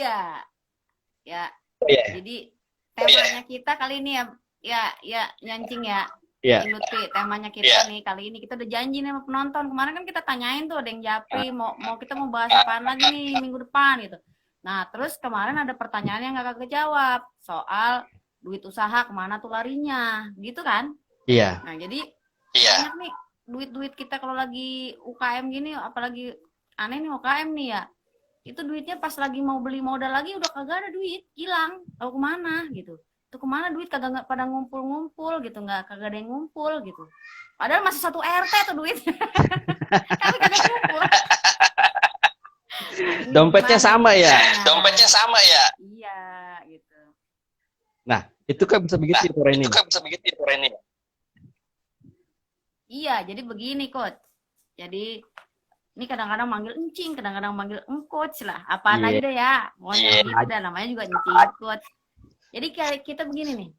ya, ya. Iya. Jadi temanya kita kali ini ya nyancing ya. Iya. Cing Lutfi, temanya kita nih kali ini kita udah janji nih sama penonton. Kemarin kan kita tanyain tuh ada yang japri mau kita mau bahas apaan lagi nih minggu depan gitu. Nah, terus kemarin ada pertanyaan yang gak kejawab soal duit usaha kemana tuh larinya, gitu kan? Iya. Nah, jadi banyak nih duit-duit kita kalau lagi UKM gini, apalagi aneh nih UKM nih ya. Itu duitnya pas lagi mau beli modal lagi udah kagak ada duit, hilang. Tahu kemana gitu. Itu kemana duit kagak nggak pada ngumpul-ngumpul gitu, nggak kagak ada yang ngumpul gitu. Padahal masih satu RT tuh duit. Tapi kagak ngumpul. Nah, Dompetnya sama ya. Dompetnya sama ya. Iya, gitu. Nah, itu kan bisa begitu ya, Reni. Iya, jadi begini, Coach. Jadi ini kadang-kadang manggil encing, kadang-kadang manggil engcoach lah. Apaan aja deh ya. Pokoknya gitu dah, namanya juga encing, coach. Jadi kayak kita begini nih.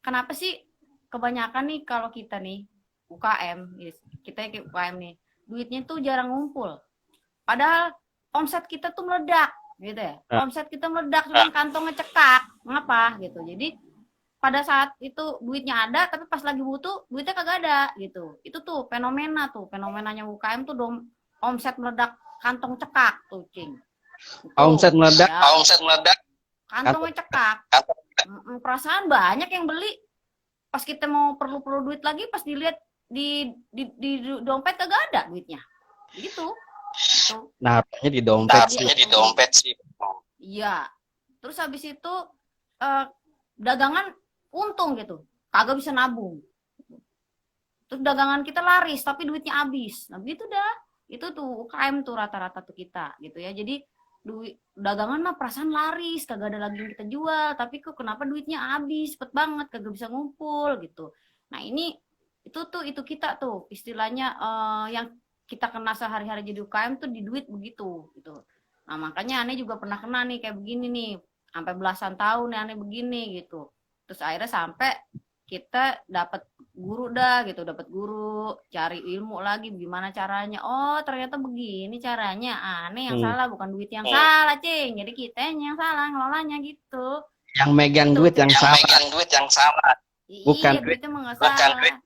Kenapa sih kebanyakan nih kalau kita nih UKM, kita UKM nih, duitnya tuh jarang ngumpul. Padahal omset kita tuh meledak, gitu ya. Omset kita meledak, cuma kantongnya cekak. Ngapa gitu. Jadi pada saat itu duitnya ada, tapi pas lagi butuh duitnya kagak ada gitu. Itu tuh fenomenanya UKM tuh omset meledak, kantong cekak tuh, Cing. Omset meledak, kantongnya cekak. Perasaan banyak yang beli. Pas kita mau perlu duit lagi, pas dilihat di dompet kagak ada duitnya. Begitu. Naruhnya di dompet sih. Iya. Terus habis itu dagangan untung gitu. Kagak bisa nabung. Terus dagangan kita laris tapi duitnya habis. Nah, begitu dah. Itu tuh UKM tuh rata-rata tuh kita gitu ya. Jadi dagangan mah perasaan laris, kagak ada lagi yang kita jual, tapi kok kenapa duitnya habis cepet banget, kagak bisa ngumpul gitu. Nah, itu kita tuh istilahnya yang kita kena sehari-hari jadi UKM tuh di duit begitu gitu. Nah, makanya aneh juga pernah kena nih kayak begini nih, sampai belasan tahun nih aneh begini gitu. Terus akhirnya sampai kita dapat guru cari ilmu lagi gimana caranya. Oh, ternyata begini caranya. Aneh yang salah bukan duit yang salah, Cing. Jadi kitanya yang salah ngelolanya gitu. Yang megang gitu, duit yang salah. Bukan duitnya mah nggak salah.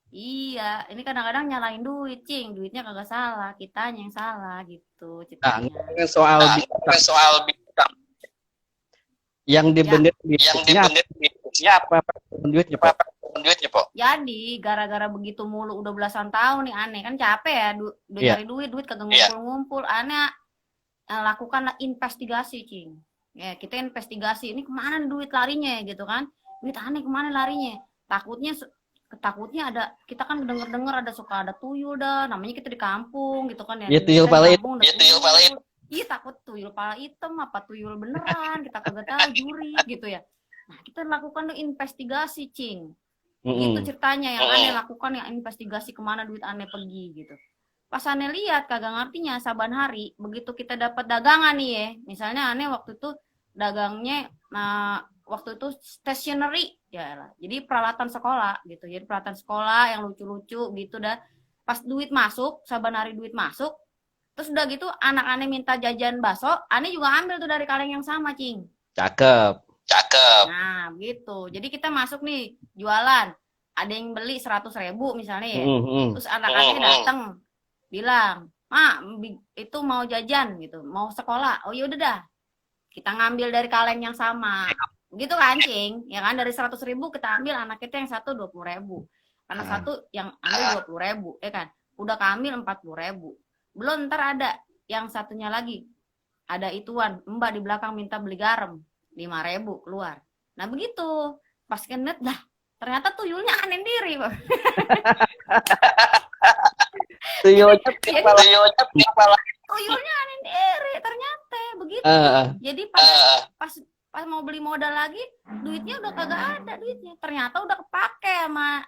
Iya, ini kadang-kadang nyalain duit, Cing. Duitnya kagak salah, kitanya yang salah gitu ceritanya. Nah, soal yang dibener duitnya apa duitnya, Pak? Jadi gara-gara begitu mulu udah belasan tahun nih aneh kan capek ya udah cari duit kagak ngumpul-ngumpul. Aneh lakukanlah investigasi, Cing. Ya, kita investigasi ini kemana duit larinya gitu kan. Duit aneh kemana larinya? Takutnya ada, kita kan denger-denger suka ada tuyul dah, namanya kita di kampung gitu kan ya. Ya tuyul pala itu. Iya, takut tuyul pala hitam apa tuyul beneran, kita kagak tahu, juri gitu ya. Nah, kita lakukan investigasi, Cing. Itu ceritanya yang aneh lakukan, yang investigasi kemana duit aneh pergi gitu. Pas aneh lihat kagak ngertinya saban hari, begitu kita dapat dagangan nih ya. Misalnya aneh waktu itu dagangnya waktu itu stationery ya lah. Jadi peralatan sekolah gitu. Jadi peralatan sekolah yang lucu-lucu gitu dah. Pas duit masuk, saban hari duit masuk, terus udah gitu anak aneh minta jajan bakso, aneh juga ambil tuh dari kaleng yang sama, Cing. Cakep. Nah, gitu. Jadi kita masuk nih jualan. Ada yang beli 100.000 misalnya ya. Terus anak aneh datang bilang, "Mak, itu mau jajan gitu, mau sekolah." Oh, ya udah dah. Kita ngambil dari kaleng yang sama. Begitu kan, Cing? Ya kan, dari 100.000 kita ambil, anak kita yang satu 20.000. Anak satu yang ambil 20.000, ya kan? Udah kambil 40.000. Belum, ntar ada yang satunya lagi. Ada ituan, Mbak di belakang minta beli garam, 5.000 keluar. Nah, begitu. Pas kenet dah, ternyata tuyulnya aneh diri. Tuyulnya aneh diri, ternyata begitu. Jadi pas mau beli modal lagi, duitnya udah kagak ada duitnya. Ternyata udah kepake sama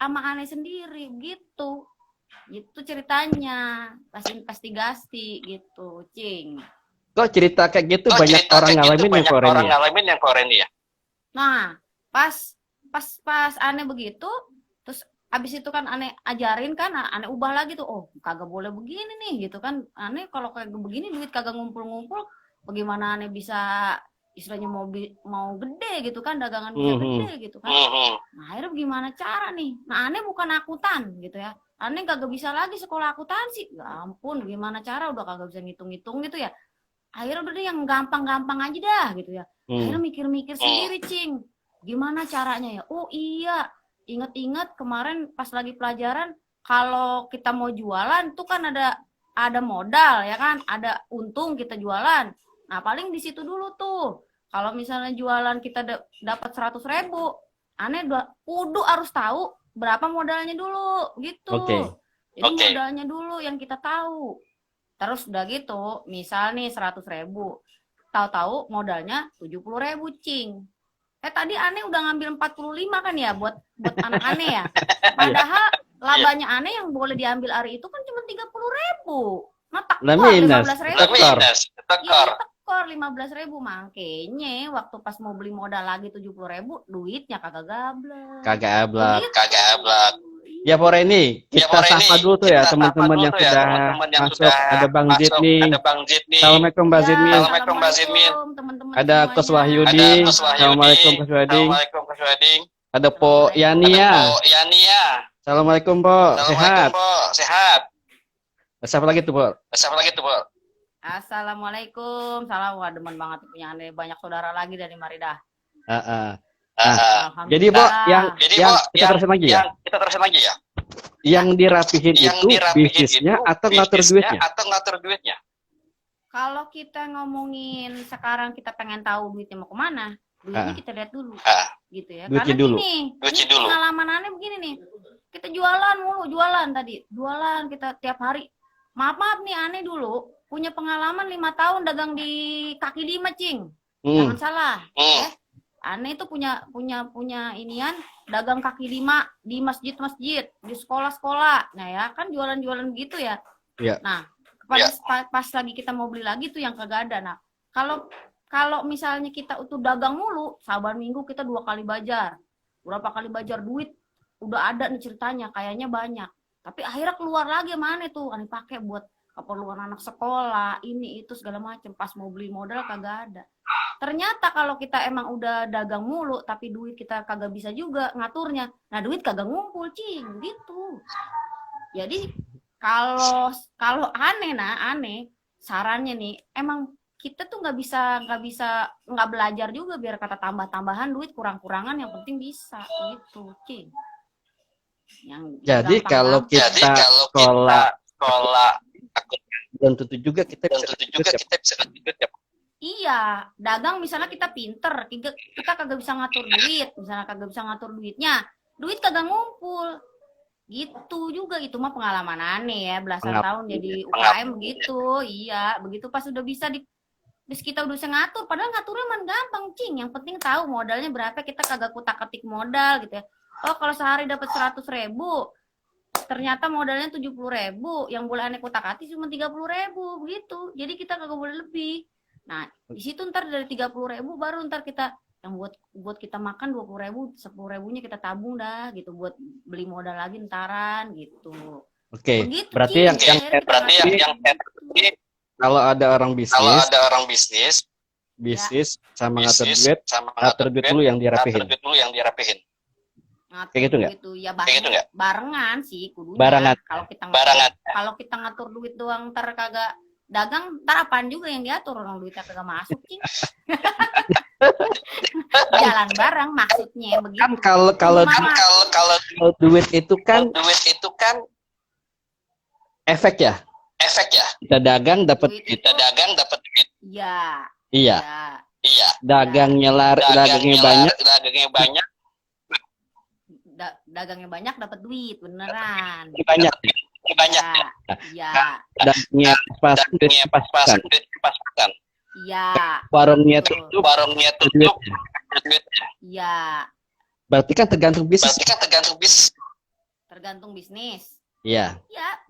aneh sendiri, gitu. Itu ceritanya pas investigasi gitu, Cing. Kok cerita kayak gitu banyak orang ngalamin yang koren ya? Nah, pas aneh begitu, terus abis itu kan aneh ajarin kan, aneh ubah lagi tuh. Oh, kagak boleh begini nih gitu kan. Aneh kalau kayak begini duit kagak ngumpul-ngumpul, bagaimana aneh bisa istilahnya mau gede gitu kan, dagangan bisa gede gitu kan. Nah akhirnya gimana cara nih? Nah aneh bukan akuntan gitu ya, aneh kagak bisa lagi sekolah akuntansi. Ya ampun, gimana cara, udah kagak bisa ngitung-ngitung gitu ya. Akhirnya udah deh yang gampang-gampang aja dah gitu ya. Akhirnya mikir-mikir sendiri, Cing. Gimana caranya ya? Oh iya, inget-inget kemarin pas lagi pelajaran, kalau kita mau jualan tuh kan ada modal ya kan, ada untung kita jualan. Nah paling di situ dulu tuh. Kalau misalnya jualan kita dapat 100.000, aneh kudu harus tahu berapa modalnya dulu gitu. Jadi modalnya dulu yang kita tahu. Terus udah gitu, misal nih 100.000, tahu-tahu modalnya 70.000, Cing. Tadi aneh udah ngambil 45 kan ya buat anak aneh ya. Padahal labanya aneh yang boleh diambil hari itu kan cuma 30.000. Nah, tekor 15.000. Iya, tekor 15.000. Makanya waktu pas mau beli modal lagi 70.000, duitnya kagak gablek. Ya Pore ini kita sapa dulu tuh ya teman-teman yang sudah masuk. Ada Bang Zidni. Assalamualaikum Bang Zidni. Ada Coach Wahyudi. Assalamualaikum Coach Wahyudi. Ada Po Yania. Assalamualaikum Po. Sehat. Siapa lagi tuh Po? Assalamualaikum. Salam, wah demen banget punya aneh, banyak saudara lagi dari Maridah. Jadi Bo, yang kita terusin lagi ya. Yang dirapihin itu bisnisnya atau ngatur duitnya? Kalau kita ngomongin sekarang kita pengen tahu duitnya mau kemana, duitnya kita lihat dulu, gitu ya. Karena ini pengalaman aneh begini nih, kita jualan kita tiap hari. Maaf nih aneh dulu punya pengalaman 5 tahun dagang di kaki lima, Cing. Jangan salah, ya. Aneh itu punya inian dagang kaki lima di masjid, di sekolah-sekolah. Nah ya kan jualan-jualan gitu ya. Nah pas lagi kita mau beli lagi tuh yang kagak ada. Nah kalau misalnya kita utuh dagang mulu, sabar minggu kita 2 kali bajar, berapa kali bajar, duit udah ada nih ceritanya, kayaknya banyak. Tapi akhirnya keluar lagi mana tuh aneh pakai buat keperluan anak sekolah, ini itu segala macam. Pas mau beli modal kagak ada. Ternyata kalau kita emang udah dagang mulu tapi duit kita kagak bisa juga ngaturnya, nah duit kagak ngumpul, Cing, gitu. Jadi kalau aneh sarannya nih, emang kita tuh nggak belajar juga biar kata tambah-tambahan duit, kurang-kurangan yang penting bisa gitu, Cing. Jadi kalau kita sekolah belum tentu juga kita bisa duit ya. Iya, dagang misalnya kita pinter, kita kagak bisa ngatur duit, misalnya kagak bisa ngatur duitnya, duit kagak ngumpul. Gitu juga, itu mah pengalaman aneh ya, belasan tahun jadi UKM begitu. Iya, begitu pas udah bisa kita udah bisa ngatur, padahal ngaturnya mah gampang, Cing. Yang penting tahu modalnya berapa, kita kagak kutak-ketik modal gitu ya. Oh, kalau sehari dapat 100.000, ternyata modalnya 70.000, yang boleh aneh kutak-atik cuma 30.000 begitu. Jadi kita kagak boleh lebih. Nah, di situ ntar dari 30.000 baru ntar kita yang buat kita makan 20.000, 10.000-nya kita tabung dah gitu buat beli modal lagi ntaran gitu. Begitu, berarti yang kalau ada orang bisnis sama ngatur duit dulu yang dirapihin. Kayak gitu nggak? Gitu ya, barengan sih kudunya. Barengan. Kalau kita ngatur duit doang ntar kagak dagang, ntar apaan juga yang diatur, orang duitnya kagak masuk, Cing. Jalan bareng maksudnya begitu. Kan kalau duit itu kan efek ya. Kita dagang dapat duit. Iya. Dagangnya banyak. Dagangnya banyak dapat duit beneran. Banyak. Iya. Dagangnya pas-pasan. Iya. Warungnya tutup. Iya. Berarti kan tergantung bisnis. Tergantung bisnis. Iya.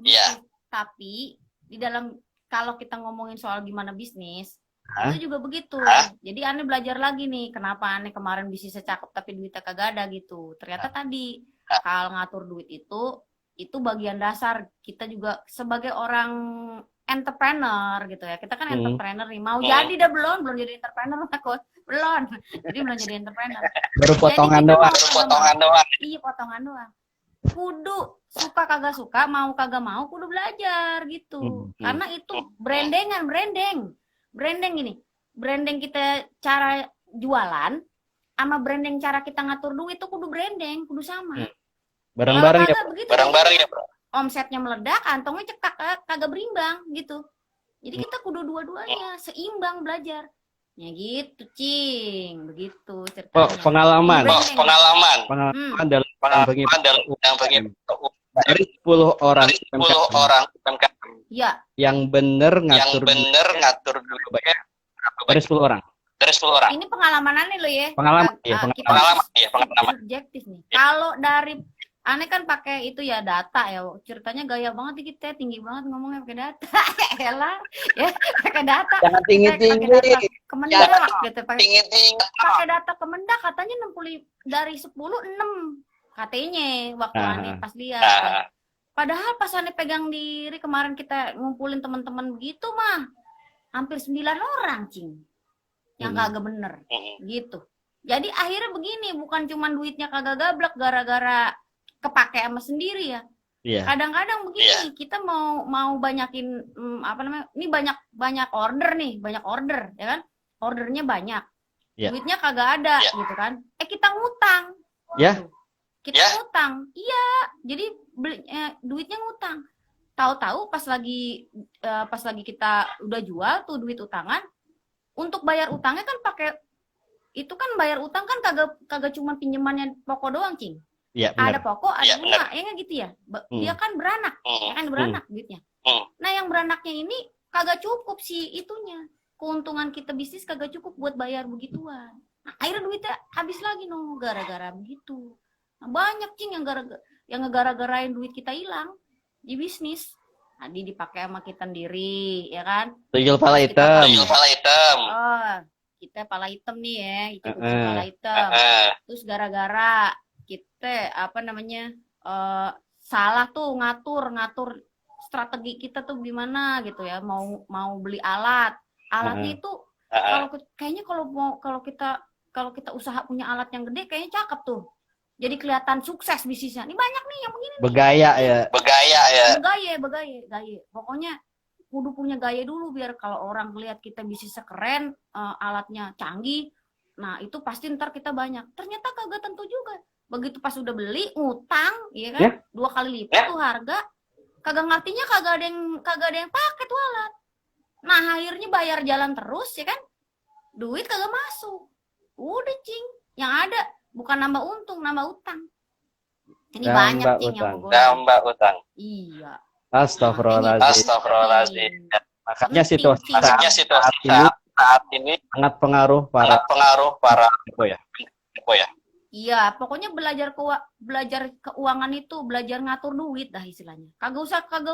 Iya. Tapi di dalam kalau kita ngomongin soal gimana bisnis, itu juga begitu. Jadi aneh belajar lagi nih, kenapa aneh kemarin bisnisnya cakep tapi duitnya kagak ada gitu. Ternyata tadi hal ngatur duit itu bagian dasar kita juga sebagai orang entrepreneur gitu ya. Kita kan entrepreneur nih. Mau jadi dah belum jadi entrepreneur takut. Belum. Jadi belum jadi entrepreneur. Baru potongan doang. Iya, potongan doang. Kudu suka kagak suka, mau kagak mau, kudu belajar gitu. Karena itu branding gini. Branding kita cara jualan sama branding cara kita ngatur duit itu kudu branding, kudu sama. Bareng-bareng ya. Bareng-bareng ya, Bro. Omsetnya meledak, kantongnya cekak, kagak berimbang gitu. Jadi kita kudu dua-duanya seimbang belajar. Ya gitu, Cing. Begitu ceritanya. Pengalaman dalam dari 10 orang ya, yang bener ngatur duit. Dari 10 orang. Ini pengalamanannya lo ya. Pengalaman. Subjektif nih. Kalau dari aneh kan pakai itu ya data ya. Ceritanya gaya banget nih kita, tinggi banget ngomongnya pakai data. Elah, ya pakai data. Jangan tinggi-tinggi. Kemendak gitu pakai data Kemendak katanya 60 dari 10 6 katanya waktu aneh pas lihat. Padahal pas aneh pegang diri kemarin kita ngumpulin teman-teman begitu mah hampir 9 orang, Cing. Yang kagak bener gitu. Jadi akhirnya begini, bukan cuma duitnya kagak gablek gara-gara kepake sama sendiri ya. Kadang-kadang begini, kita mau banyakin ini banyak order ya kan, ordernya banyak, duitnya kagak ada gitu kan, kita ngutang ngutang, jadi duitnya ngutang, tahu-tahu pas lagi kita udah jual tuh duit utangan, untuk bayar utangnya kan pakai itu kan, bayar utang kan kagak cuma pinjamannya pokok doang, Cing. Ada pokok, ada bunga, ya nggak gitu ya? Dia kan beranak, duitnya. Nah, yang beranaknya ini kagak cukup sih itunya. Keuntungan kita bisnis kagak cukup buat bayar begituan. Nah, akhirnya duitnya habis lagi gara-gara begitu. Nah, banyak, Cing, yang gara-garain duit kita hilang di bisnis. Tadi dipakai sama kita sendiri, ya kan? Tuyul pala hitam. Oh, kita pala hitam nih ya, itu pala hitam. Terus gara-gara kita salah tuh ngatur strategi kita tuh gimana gitu ya, mau beli alatnya itu kalau kita usaha punya alat yang gede kayaknya cakep tuh, jadi kelihatan sukses bisnisnya. Ini banyak nih yang begini begaya ya pokoknya kudu punya gaya dulu biar kalau orang lihat kita bisnisnya keren, alatnya canggih, nah itu pasti ntar kita banyak. Ternyata kagak tentu juga. Begitu pas udah beli ngutang, ya kan, 2 kali lipat tuh harga, kagak ngertinya kagak ada yang pakai tuh alat. Nah akhirnya bayar jalan terus, ya kan, duit kagak masuk. Udah, Cing, yang ada bukan nambah untung, nambah utang. Ini banyak, Cing, yang nambah utang. Iya. Astagfirullahaladzim. Makanya situasi saat ini sangat pengaruh para ya. Iya, pokoknya belajar keuangan itu, belajar ngatur duit dah istilahnya. Kagak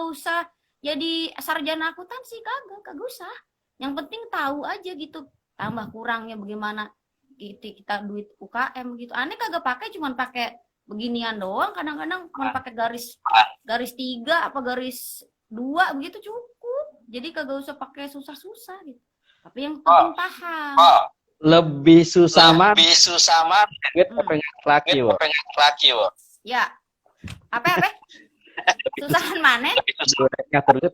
usah jadi sarjana akuntansi, kagak usah. Yang penting tahu aja gitu, tambah kurangnya bagaimana kita duit UKM gitu. Aneh kagak pakai, cuman pakai beginian doang, kadang-kadang cuma pakai garis 3 apa garis 2 begitu cukup. Jadi kagak usah pakai susah-susah gitu. Tapi yang penting paham. Lebih susah mah duit pengen laki wo. Ya. Apa? Susahan mana? Ngatur duit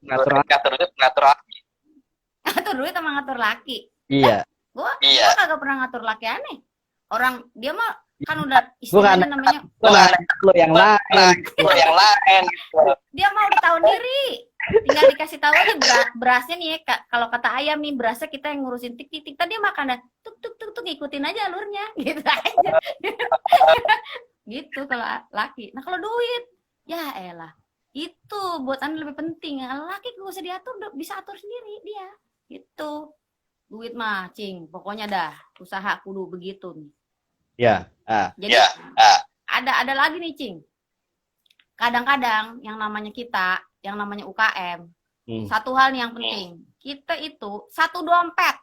Ngatur duit sama ngatur laki. Iya. Gua kagak pernah ngatur laki, aneh. Orang dia mah kan udah istilahnya namanya lo yang lain gitu. Dia mau tahu diri, tinggal dikasih tahu aja berasnya nih ya, kalau kata ayam nih, berasnya kita yang ngurusin tik tadi dia makan dah tuk ngikutin aja alurnya gitu aja. Gitu kalau laki. Nah kalau duit ya elah, itu buat anda lebih penting. Laki gak usah diatur, bisa atur sendiri dia gitu. Duit mah, Cing, pokoknya dah usaha kudu begitu nih. Jadi ada lagi nih, Cing. Kadang-kadang yang namanya kita, yang namanya UKM, satu hal nih yang penting. Kita itu satu dompet.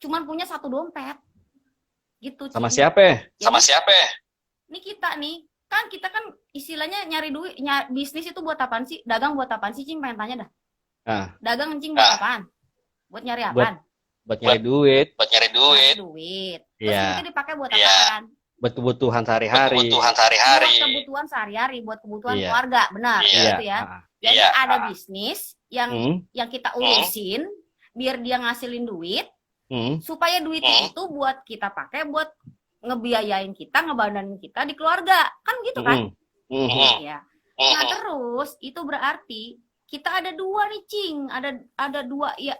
Cuman punya satu dompet. Gitu, Cing. Sama siapa? Ini kita nih, kita kan istilahnya nyari duit, bisnis itu buat apaan sih? Dagang buat apaan sih, Cing? Pengen tanya dah. Ah, Dagang cing buat apaan? Buat nyari apaan? buat nyari duit. Nyari duit. Terus Iya. duitnya dipakai buat apaan? Buat kebutuhan sehari-hari. Buat kebutuhan sehari-hari, buat kebutuhan Iya. keluarga, benar Iya. gitu ya. Ah. Jadi ada bisnis Hmm. yang kita urusin biar dia ngasilin duit, supaya duitnya itu buat kita pakai buat ngebiayain kita, ngebananin kita di keluarga, kan gitu kan? Ya. Nah terus itu berarti kita ada dua nih cing, ada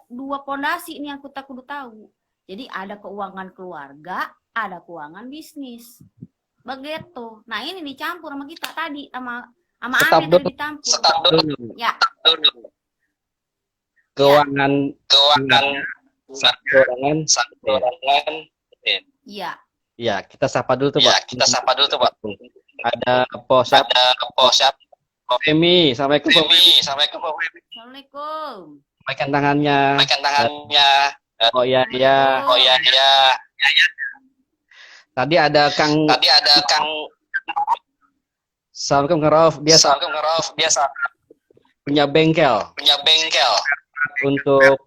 dua pondasi ini yang kita kudu tahu. Jadi ada keuangan keluarga, ada keuangan bisnis, begitu. Nah ini dicampur sama kita tadi sama Stop Ane dulu. tadi dicampur. Stop dulu. Ya. Keuangan satu orangan. Iya. Ya, kita sapa dulu tuh, Pak. Ada Posap. Femi, assalamualaikum. Assalamualaikum. Sampaikan tangannya. Oh iya. Tadi ada Kang. Assalamualaikum Kang Rauf. Dia punya bengkel. Untuk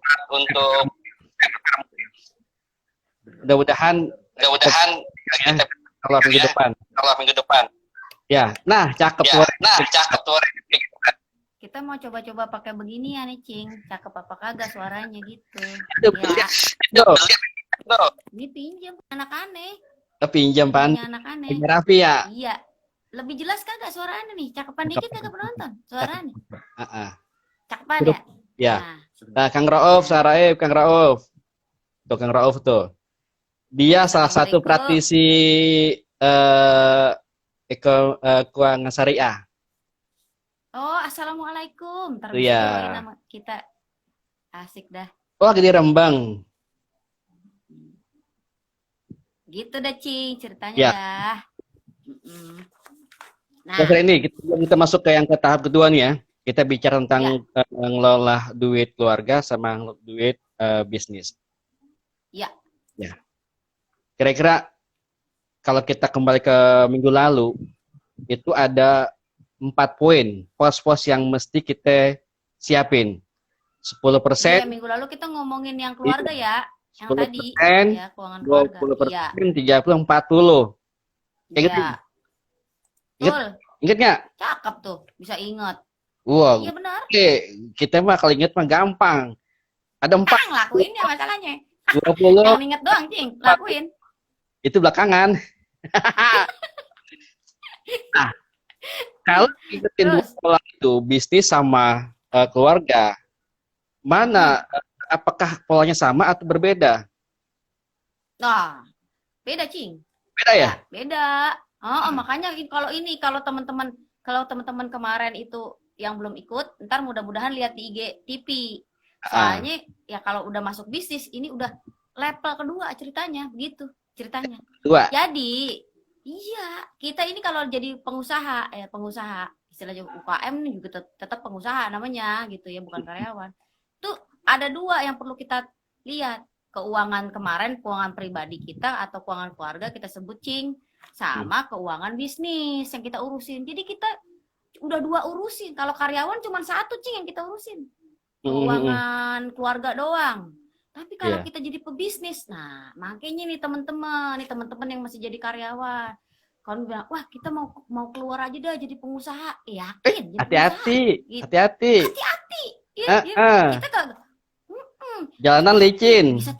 mudah-mudahan kalau minggu depan. Ya, nah cakep tuh. Kita mau coba-coba pakai begini ya nih cing, cakep apa kagak suaranya gitu. Ya. Ini pinjam anak aneh. Pinjam pan. Anak aneh. Rafi ya. Iya. Lebih jelas kagak suaranya nih? Cakepan dikit kagak penonton suaranya. Cakepan ya? Ya. Nah, Kang Rauf, Saraib, Kang Rauf. Tuh Kang Rauf tuh. Dia salah satu praktisi keuangan syariah. Oh, assalamualaikum. Iya. Nama kita asik dah. Oh, lagi di Rembang. Gitu dah cing ceritanya ya. Dah. Nah, ini kita masuk ke yang ke tahap kedua nih ya. Kita bicara tentang ngelola duit keluarga sama duit bisnis. Ya. Ya. Kira-kira kalau kita kembali ke minggu lalu, itu ada 4 poin pos-pos yang mesti kita siapin. 10%. Iya, minggu lalu kita ngomongin yang keluarga ya, yang 10%, tadi ya, keuangan keluarga. 20%, ya. 30, 40. Iya. Betul. Ingat nggak? Cakep tuh, bisa ingat. Wow. Iya benar. Oke, kita mah kalau ingat mah gampang. Ada 4. Lakuin ya masalahnya. 20. Yang inget doang, cing. Lakuin. Itu belakangan. Nah, kalau ingetin dua pola itu, bisnis sama keluarga, mana apakah polanya sama atau berbeda? Nah, beda cing. Beda ya? Beda. Makanya kalau teman-teman kemarin itu yang belum ikut, ntar mudah-mudahan lihat di IG TV. Soalnya ya kalau udah masuk bisnis ini udah level kedua ceritanya, begitu ceritanya. Jadi, iya, kita ini kalau jadi pengusaha istilahnya UKM ini juga tetap pengusaha namanya gitu ya, bukan karyawan. Tuh ada 2 yang perlu kita lihat. Keuangan kemarin, keuangan pribadi kita atau keuangan keluarga kita sebut cing, sama keuangan bisnis yang kita urusin. Jadi kita udah 2 urusin. Kalau karyawan cuma 1 cing yang kita urusin. Keuangan keluarga doang. Tapi kalau kita jadi pebisnis, nah makanya nih teman-teman yang masih jadi karyawan, kalau bilang, wah kita mau keluar aja dah jadi pengusaha, yakin? Hati-hati, gitu. Hati-hati. Ya, kita kagak. Jalanan licin. Bisa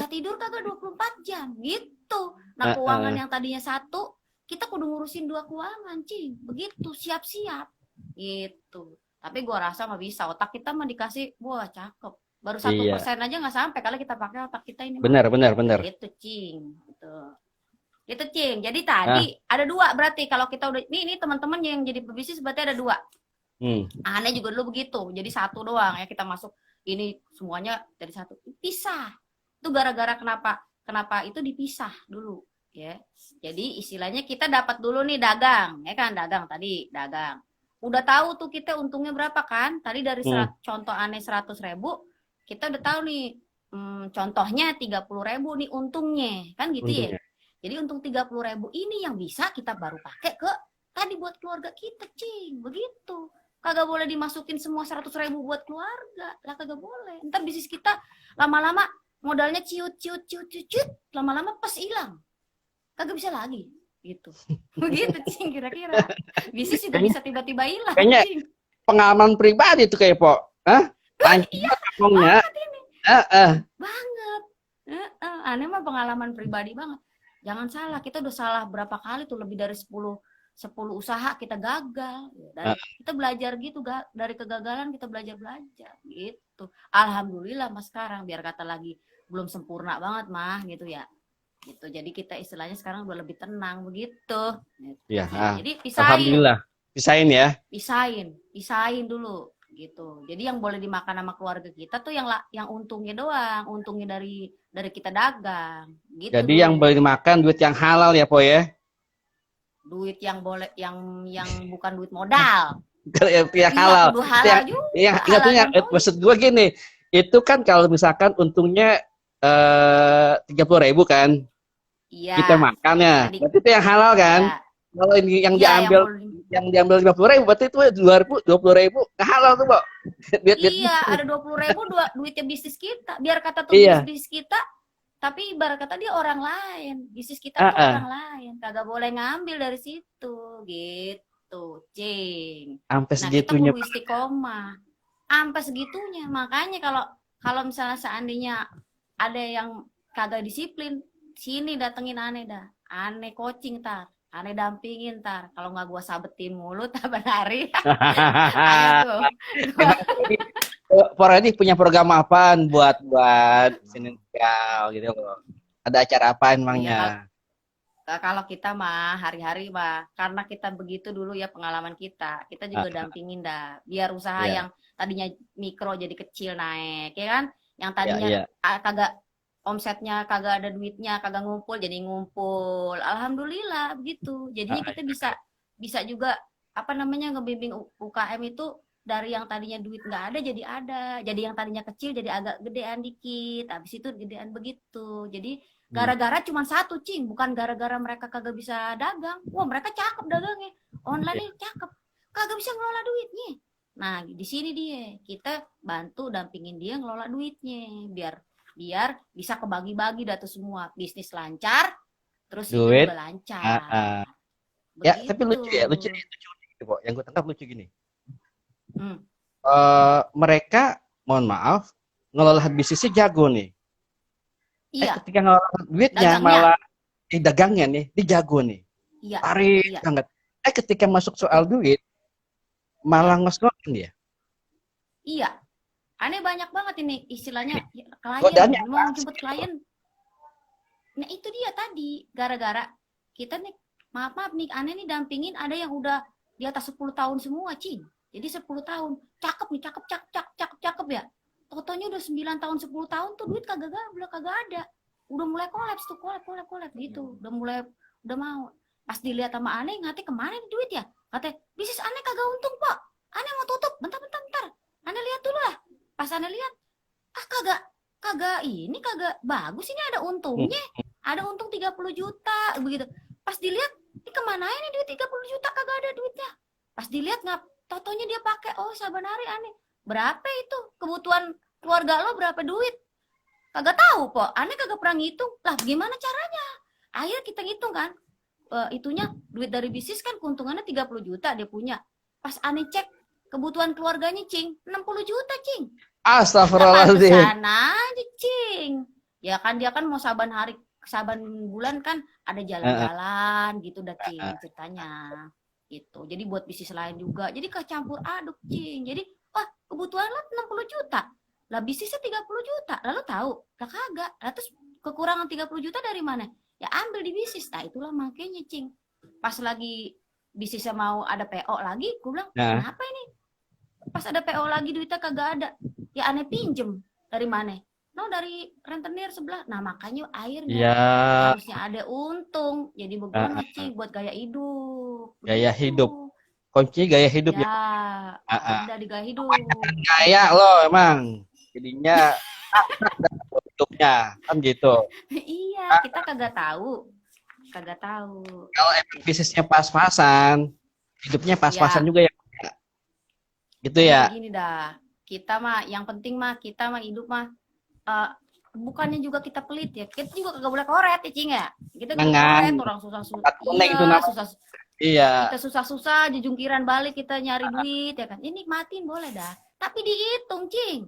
tidur kagak 24 jam, gitu. Nah keuangan yang tadinya 1, kita kudu ngurusin 2 keuangan, cing. Begitu, siap-siap, gitu. Tapi gua rasa mah bisa, otak kita mah dikasih, wah cakep. Baru 1% aja nggak sampai kalau kita pakai otak kita ini. Benar. Gitu cing, gitu cing. Jadi tadi ada 2 berarti kalau kita udah ini teman-teman yang jadi pebisnis berarti ada 2. Aneh juga dulu begitu. Jadi 1 doang ya kita masuk ini semuanya dari 1 pisah. Itu gara-gara kenapa itu dipisah dulu ya. Jadi istilahnya kita dapat dulu nih dagang ya kan, dagang. Udah tahu tuh kita untungnya berapa kan? Tadi dari contoh aneh 100.000. Kita udah tahu nih, contohnya 30.000 nih untungnya, kan gitu ya. Jadi untung 30.000 ini yang bisa kita baru pakai ke tadi buat keluarga kita, cing, begitu. kagak boleh dimasukin semua 100.000 buat keluarga lah, kagak boleh. Ntar bisnis kita lama-lama modalnya ciut, lama-lama pas hilang, kagak bisa lagi gitu. Begitu Cing, kira-kira bisnis juga bisa tiba-tiba hilang. Kayaknya Cing. pengalaman pribadi tuh kayak Po. Hah? Iya, Ngomongnya. banget ini. Banget. Aneh mah pengalaman pribadi banget. Jangan salah, kita udah salah berapa kali tuh, lebih dari 10 usaha kita gagal. Dan kita belajar gitu, dari kegagalan kita belajar gitu. Alhamdulillah Mas sekarang, biar kata lagi belum sempurna banget mah gitu ya. Gitu. Jadi kita istilahnya sekarang udah lebih tenang begitu. Iya. Jadi pisahin. Alhamdulillah. Pisahin ya. Pisahin dulu gitu. Jadi yang boleh dimakan sama keluarga kita tuh yang untungnya doang, untungnya dari kita dagang gitu. Jadi yang boleh dimakan duit yang halal ya Po ya. Duit yang boleh yang bukan duit modal. Yang halal. Yang maksud gue gini, itu kan kalau misalkan untungnya 30.000 kan. Iya. Kita makan ya. Berarti itu yang halal kan? Iya. Kalau ini yang diambil 50.000, berarti itu 20.000 nggak halal tuh, Pak. Iya, ada 20.000 duitnya bisnis kita. Biar kata tuh bisnis kita, tapi ibarat kata dia orang lain. Bisnis kita tuh orang lain. Kagak boleh ngambil dari situ, gitu, Cing. Sampai segitunya. Kita kudu istiqomah. Sampai segitunya. Makanya kalau misalnya seandainya ada yang kagak disiplin, sini datengin aneh dah. Aneh coaching tar. Aneh dampingin ntar, kalau nggak gua sabetin mulut apa hari. Ayo tuh. Poredi punya program apaan buat finansial gitu loh? Ada acara apa emangnya? Ya, kalau kita mah hari-hari mah, karena kita begitu dulu ya pengalaman kita juga dampingin dah, biar usaha yang tadinya mikro jadi kecil naik, ya kan? Yang tadinya kagak omsetnya kagak ada duitnya, kagak ngumpul jadi ngumpul. Alhamdulillah begitu. Jadinya kita bisa juga ngebimbing UKM itu dari yang tadinya duit nggak ada jadi ada. Jadi yang tadinya kecil jadi agak gedean dikit. Habis itu gedean begitu. Jadi gara-gara cuma satu, Cing, bukan gara-gara mereka kagak bisa dagang. Wah, mereka cakep dagangnya. Online cakep. Kagak bisa ngelola duitnya. Nah, di sini dia. Kita bantu dampingin dia ngelola duitnya biar bisa kebagi-bagi dah tuh semua, bisnis lancar, terus duit juga lancar. Ya, tapi lucu gitu, Po. Yang gue tangkap lucu gini. Mereka, mohon maaf, ngelola bisnisnya jago nih. Iya. Ketika ngelola duitnya malah dagangnya nih, dia jago nih. Iya. Tarik banget. Ketika masuk soal duit, malah ngos-ngosin dia. Iya. Aneh banyak banget ini istilahnya klien, mau jemput klien. Nah itu dia tadi, gara-gara kita nih, maaf nih, aneh nih dampingin ada yang udah di atas 10 tahun semua, Cing. Jadi 10 tahun, cakep nih, cakep ya. Totonya udah 9 tahun, 10 tahun tuh duit kagak ada. Udah mulai kolaps tuh, kolap gitu. Udah mau. Pas dilihat sama aneh, ngate kemana nih duit ya? Katanya, bisnis aneh kagak untung, Pak. Aneh mau tutup, bentar. Aneh lihat dulu lah. Pas Anda lihat, kagak bagus, ini ada untungnya. Ada untung 30 juta begitu. Pas dilihat, ini kemana ini duit 30 juta, kagak ada duitnya. Pas dilihat totonya dia pakai, saban hari aneh. Berapa itu? Kebutuhan keluarga lo berapa duit? Kagak tahu, Po. Aneh kagak pernah ngitung. Lah, gimana caranya? Akhirnya kita ngitung kan. Itunya duit dari bisnis kan keuntungannya 30 juta dia punya. Pas aneh cek kebutuhan keluarganya, Cing, 60 juta, Cing. Astagfirullahaladzim. Sana aja, Cing. Ya kan dia kan mau saban bulan kan ada jalan-jalan gitu dah, Cing, ceritanya. Gitu. Jadi buat bisnis lain juga. Jadi kecampur aduk, Cing. Jadi, kebutuhan lo 60 juta. Lah bisnisnya 30 juta. Lalu tahu? Lah kagak. Lah terus kekurangan 30 juta dari mana? Ya ambil di bisnis. Nah, itulah makanya, Cing. Pas lagi bisnisnya mau ada PO lagi, gue bilang, kenapa ini? Pas ada PO lagi duitnya kagak ada. Ya aneh pinjem. Dari mana? No, dari rentenir sebelah. Nah, makanya airnya harusnya ada untung. Jadi begono, Cing, buat gaya hidup. Gaya hidup. Kunci gaya hidup ya. Ada di gaya hidup. Gaya lo emang. Jadinya hidupnya kan gitu. Iya, kita kagak tahu. Kalau bisnisnya pas-pasan, hidupnya pas-pasan juga ya. Gitu Jadi ya. begini dah, kita mah yang penting mah kita mah hidup mah bukannya juga kita pelit ya, kita juga kagak boleh koret ya Cing ya, kita gak boleh Jangan. koret orang susah-susah, Empat kuning itu iya namanya. susah, Iya. kita susah-susah jujungkiran balik kita nyari duit ya kan, ini nikmatin boleh dah, tapi dihitung Cing,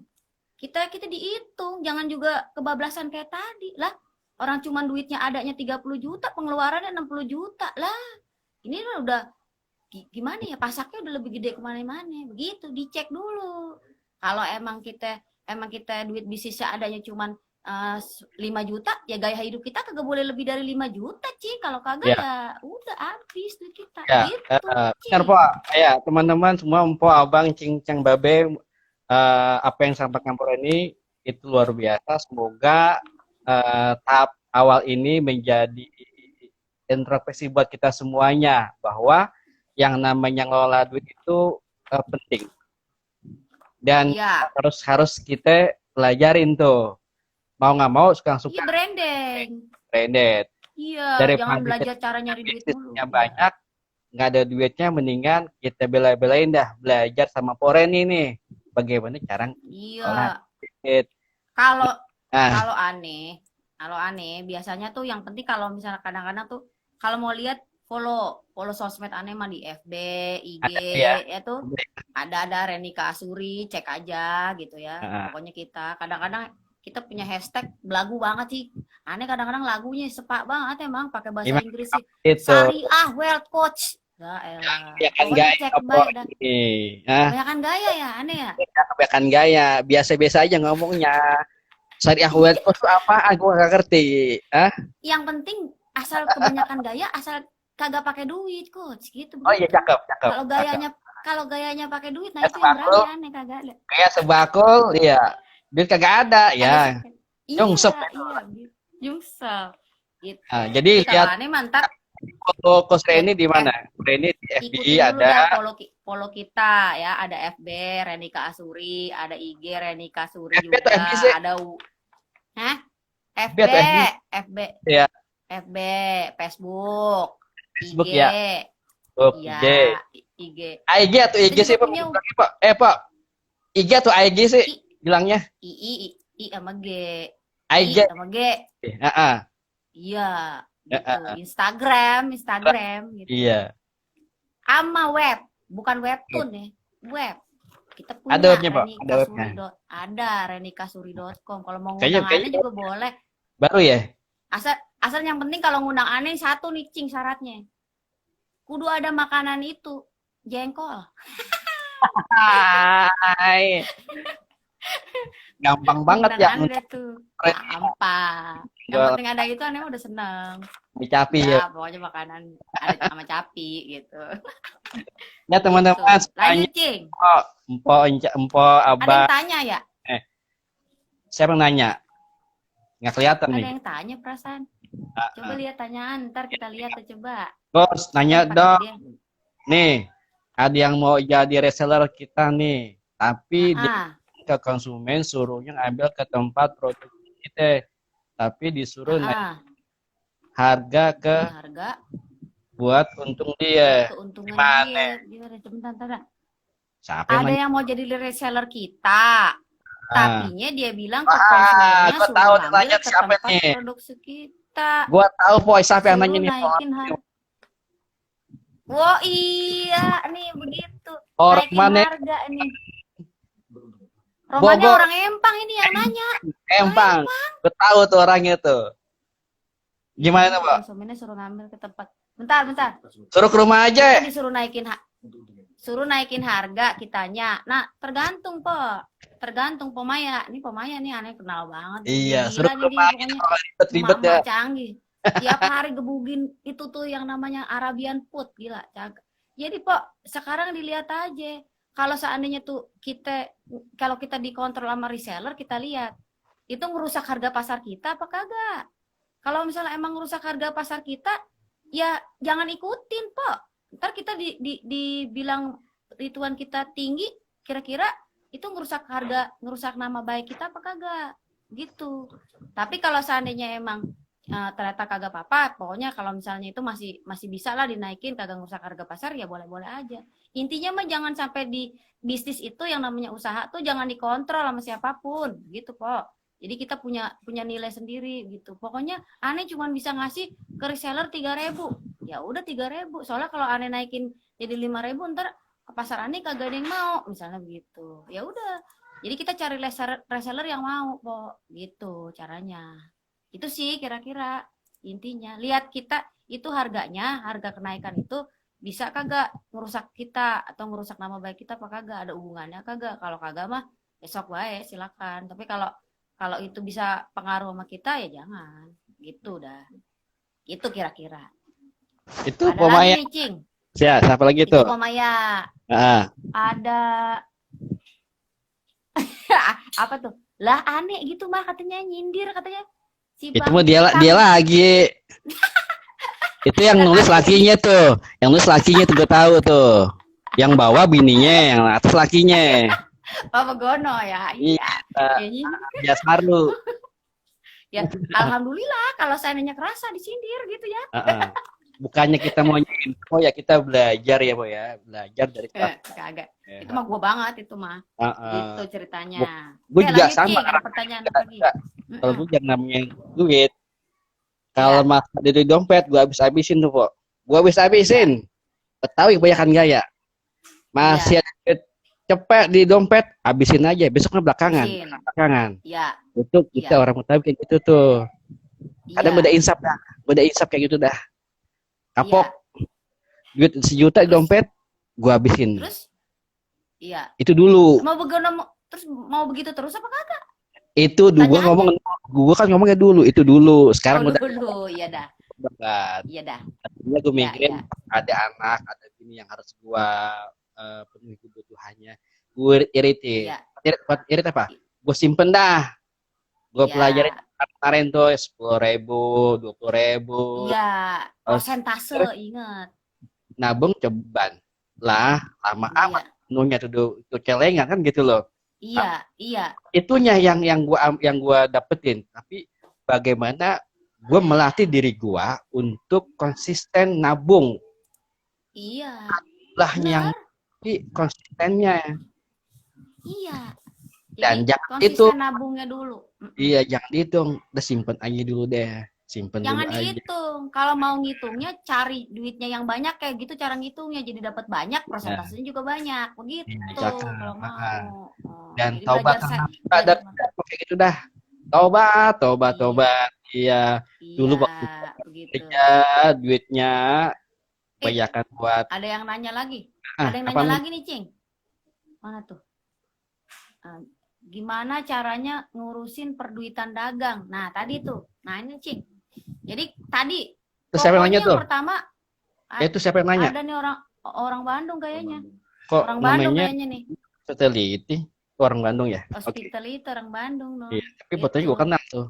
kita dihitung, jangan juga kebablasan kayak tadi lah, orang cuman duitnya adanya 30 juta, pengeluarannya 60 juta lah, ini udah gimana ya, pasaknya udah lebih gede kemana-mana, begitu dicek dulu. Kalau emang kita duit bisnisnya adanya cuman 5 juta, ya gaya hidup kita kagak boleh lebih dari 5 juta Cing, kalau kagak Ya. ya udah habis duit kita Ya, gitu benar Cing. Po. Ya, teman-teman semua, Po, Abang, Cing, Cang, Babe, apa yang sampaikan Po ini itu luar biasa. Semoga tahap awal ini menjadi introspeksi buat kita semuanya bahwa yang namanya ngelola duit itu penting dan Iya, harus kita pelajarin tuh. Mau nggak mau suka-suka iya branding. branded. Iya, jangan Daripada belajar cara nyari duit mulu. bisnisnya Iya. banyak nggak ada duitnya, mendingan kita bela-belain dah belajar sama Poreni nih bagaimana cara ngelola Iya. duit. Kalau Nah, kalau aneh biasanya tuh yang penting kalau misalnya kadang-kadang tuh kalau mau lihat follow follow sosmed aneh mah di FB, IG ada ya. ya tuh ada Renika Asuri, cek aja gitu ya. Nah, Pokoknya kita kadang-kadang kita punya hashtag belagu banget sih. Aneh kadang-kadang lagunya sepak banget emang pakai bahasa gimana Inggris sih. itu Syariah Wealth Coach. Ya elah. kebanyakan Pokoknya gaya cek apa baik dah. ini? Nah, Kebanyakan gaya ya aneh ya. kebanyakan gaya, biasa-biasa aja ngomongnya. Syariah wealth coach itu apa? Aku nggak ngerti. Ah, Yang penting asal kebanyakan gaya, asal kagak pakai duit coach gitu oh iya begitu. cakep, cakep. Kalau Cakep. gayanya pakai duit, nah Kayak itu yang sebakul, berani aneh kagak ada. kayak sebakul, iya. Duit kagak ada, Kagak ya. suka. Nyungsep. Iya, Jungsel. Gitu. Nah, jadi Jadi kalau lihat aneh mantap foto Coach lihat Reni di mana? Reni di FB ikutin dulu dah ada. follow kita ya, ada FB Renika Asuri, ada IG Renika Asuri FB atau juga, FB sih? ada Hah? FB FB, atau FB? FB, Ya, FB, Facebook, Facebook IG, ya. Facebook, iya, IG. IG. IG atau IG Kita sih, juga Pak? punya Pak. Pak. IG atau IG sih I, bilangnya? I sama G, IG. I sama G, Heeh. iya, gitu. Heeh. Instagram, gitu. Iya. Sama web, bukan webtoon ya, web. Kita punya Ada webnya, Pak? Ada webnya. ada renikasuri.com. Kalau mau Kayaknya ngundang aneh juga boleh. baru ya? Asal yang penting kalau ngundang aneh satu nih Cing syaratnya. Kudu ada makanan itu, jengkol. Hai. Gampang banget Ngundang ya. aneh deh tuh. Gampang. Yang Jual penting ada itu aneh udah seneng. capi ya. Ya, pokoknya makanan ada sama capi gitu. Ya teman-teman Gitu. semuanya. Lanjut Cing. Empo, Ada abah. yang tanya ya? Siapa yang nanya? Nggak kelihatan Ada nih. yang tanya perasaan. Coba lihat tanyaan, ntar kita lihat tuh coba. Bos, nanya Pakai dong. dia. Nih, ada yang mau jadi reseller kita nih. Tapi dia Ah, ke konsumen suruhnya ngambil ke tempat produk kita. Tapi disuruh naik ah, harga ke naik harga buat untung dia. keuntungan Gimana? dia. Gimana? Bentar. Siapa yang Ada nanya? yang mau jadi reseller kita. Ah. Tapinya dia bilang ke Wah, konsumennya gua suruh tahu ngambil nanya ke siapa tempat nih. produksi kita. Gua tahu Poy siapa yang Suruh nanya nih, Poy. naikin harga. Wah iya nih begitu. Orang Naikin mana? harga nih. Romannya Bobo. orang Empang ini yang nanya. Empang. Gue tahu tuh orangnya tuh. Gimana tuh, Pak? Konsumennya suruh ngambil ke tempat. Bentar. Suruh ke rumah aja. Kita disuruh naikin harga kitanya. Nah, tergantung, Po. Tergantung Pomaya. Ini Pomaya nih aneh kenal banget. Iya, Gila suruh ke nih rumah dia aja. pokoknya. Ribet-ribet ya. Mama canggih. Tiap hari gebugin itu tuh yang namanya Arabian Food, gila. Jadi, Po, sekarang dilihat aja. Kalau seandainya tuh kalau kita dikontrol sama reseller, kita lihat. Itu ngerusak harga pasar kita apa kagak? Kalau misalnya emang ngerusak harga pasar kita, ya jangan ikutin, Po. Ntar kita dibilang rituan kita tinggi, kira-kira itu ngerusak nama baik kita apa kagak? Gitu. Tapi kalau seandainya emang ternyata kagak apa-apa, pokoknya kalau misalnya itu masih bisa lah dinaikin, kagak ngusak harga pasar, ya boleh-boleh aja. Intinya mah jangan sampai di bisnis itu yang namanya usaha tuh jangan dikontrol sama siapapun gitu kok. Jadi kita punya nilai sendiri gitu. Pokoknya aneh cuma bisa ngasih ke reseller 3.000. Ya udah 3.000. Soalnya kalau aneh naikin jadi 5.000 ntar ke pasar aneh kagak ada yang mau, misalnya begitu. Ya udah. Jadi kita cari reseller yang mau kok gitu caranya. Itu sih kira-kira intinya. Lihat kita itu harga kenaikan itu bisa kagak ngerusak kita atau ngerusak nama baik kita apa kagak, ada hubungannya kagak. Kalau kagak mah besok wae silakan. Tapi kalau kalau itu bisa pengaruh sama kita ya jangan. Gitu dah. Itu kira-kira. Itu Ada Pomaya. lagi nih, Cing. Siapa lagi Itu tuh? Pomaya. Ada apa tuh? Lah aneh gitu mah katanya nyindir katanya. Si Itu Bang mah dia lagi. Itu yang nulis lakinya tuh. Yang nulis lakinya tuh gue tahu tuh. Yang bawah bininya, yang atas lakinya. Papa Gono ya. Iya. Ya saru. Ya, alhamdulillah kalau saya nanya kerasa disindir gitu ya. Bukannya kita mau info ya, kita belajar ya, Bo ya. Belajar dari kagak. Itu mah gua banget itu mah. Gitu ceritanya. Gue juga sama. Ada pertanyaan apa lagi? Kalau gue yang namanya duit, kalau mas dari dompet gue habis-habisin tuh, Bo. Gue habis-habisin. Betawi kebanyakan gaya. Masih ada duit cepet di dompet, habisin aja. Besoknya belakangan. Iya. Itu kita orang Betawi kayak gitu tuh. Kadang beda insaf dah. Beda insaf kayak gitu dah. Kapok. Duit 1 juta di dompet, gue habisin. Terus? Iya. Itu dulu. Mau begitu terus apa kagak? Itu dulu gue kan ngomongnya dulu, itu dulu. Sekarang udah dulu, iya dah. Iya dah. Tadinya gue mikirin ada anak, ada bini yang harus gue penuhi kebutuhannya. Gue irit apa? Gue simpen dah. Gue pelajarin kemarin tuh 10.000, 20.000. Iya, persentase ingat. Nabung ceban lah, lama amat penuhnya tuh celengan kan gitu loh. Iya. Itunya yang gua dapetin. Tapi bagaimana gue melatih diri gue untuk konsisten nabung. Iya. Lah yang konsistennya. Iya. Dan jangan itu nabungnya dulu. Iya, jangan dihitung, udah simpen aja dulu deh. Jangan dihitung. Kalau mau ngitungnya cari duitnya yang banyak kayak gitu cara ngitungnya, jadi dapat banyak, persentasenya juga banyak. Begitu kalau mau. Dan taubat ada kayak gitu dah. Tobat. Iya. Dulu waktu kerja duitnya banyakan buat. Ada yang nanya lagi. Ada yang nanya lagi nih, Cing. Mana tuh? Gimana caranya ngurusin perduitan dagang? Nah, tadi tuh. Nah, ini, Cing. Jadi tadi itu siapa yang nanya tuh? Pertama, itu siapa yang nanya? Ada nih orang Bandung kayaknya. Kok orang Bandung kayaknya nih. Hospitality, orang Bandung ya? Hospitality orang Bandung dong. Iya, tapi fotonya gue kenal tuh.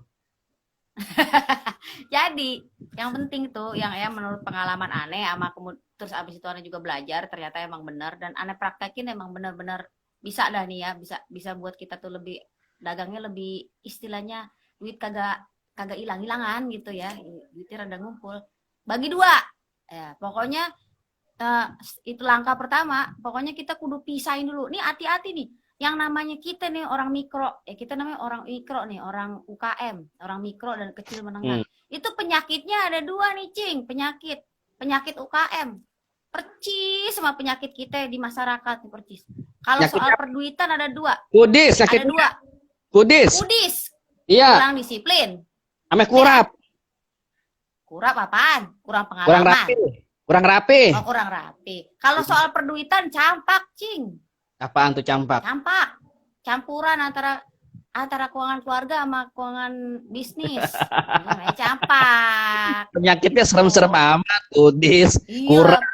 Jadi, yang penting tuh yang menurut pengalaman aneh sama terus abis itu aneh juga belajar ternyata emang benar dan aneh praktekin emang benar-benar bisa dah nih ya, bisa buat kita tuh lebih dagangnya lebih istilahnya duit kagak hilang-hilangan gitu ya, duitnya rada ngumpul. Bagi 2. Ya, pokoknya itu langkah pertama, pokoknya kita kudu pisahin dulu. Nih hati-hati nih. Yang namanya kita nih orang mikro, kita namanya orang mikro nih, orang UKM, orang mikro dan kecil menengah. Itu penyakitnya ada 2 nih, Cing. Penyakit UKM. Percis sama penyakit kita di masyarakat nih, percis. Kalau soal perduitan ada 2. Kudis, ada 2. Kudis. Iya. Kurang disiplin. Ame kurap. Kurap apaan? Kurang pengalaman. Kurang rapi. Oh, kurang rapi. Kalau soal perduitan campak, Cing. Apaan tuh campak? Campuran antara keuangan keluarga sama keuangan bisnis. Namanya campak. Penyakitnya serem-serem amat, kudis, kurap.